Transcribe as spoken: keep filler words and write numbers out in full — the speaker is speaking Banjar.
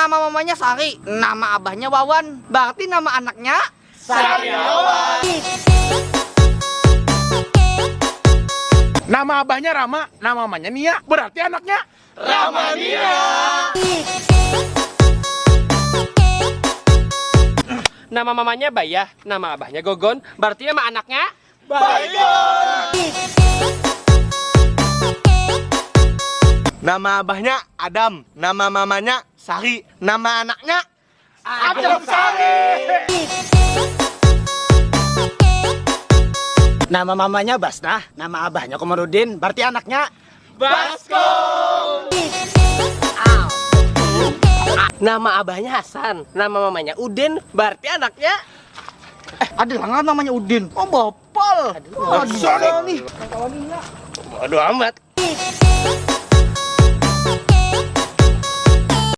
Nama mamanya Sari, nama abahnya Wawan. Berarti nama anaknya Sariawan. Nama abahnya Rama, nama mamanya Nia. Berarti anaknya Ramania. Nama mamanya Bayah, nama abahnya Gogon. Berarti nama anaknya Baygon. Nama abahnya Adam, nama mamanya Sari, nama anaknya Adam Sari. Nama mamanya Basnah, nama abahnya Komarudin, berarti anaknya Baskom. Nama abahnya Hasan, nama mamanya Udin, berarti anaknya. Eh, ada lah namanya Udin. Oh, bapal. Aduh, aduh, nih. Aduh amat.